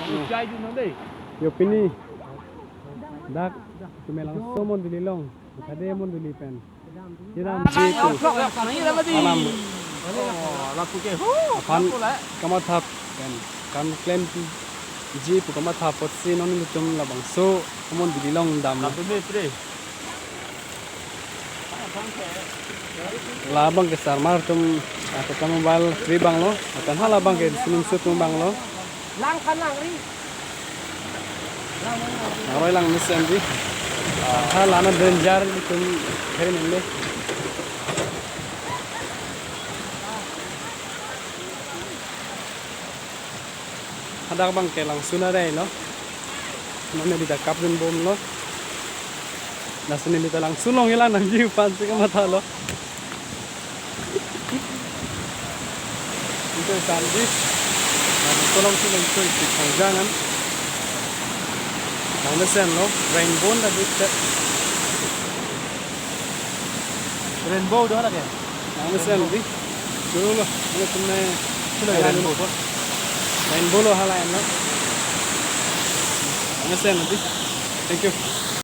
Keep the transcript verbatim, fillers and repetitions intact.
Yo pini dak Kume Langso mondoli along, Thade mondoli pen kedamji pu alam, aphan kamatha pen kam klemji pu kamatha apotsi non nelitum labangso mondoli along dam. Labang ke sarmar atum, ah, Tata Mobile free abang lo, lapen halabang ke sining sut abang lo. Lang kan lang ri. Naroi lang mesen di. Hala na danger nelitum keri nende. Hadak abang ke Langsun arai lo. Non neli ta kapdun bomlo. Lason neli ta Langsun along kelang nangji aphansi kamathalo. Ito sandi. Langsun along si Langsun si Thongjangan. Nang mesen lo. Rainbow ta diktet. Rainbow do lake. Nang mesen di. Dulu lo. Ini semua. Sila rainbow. Rainbow lo hala lo. Nang mesen di. Thank you.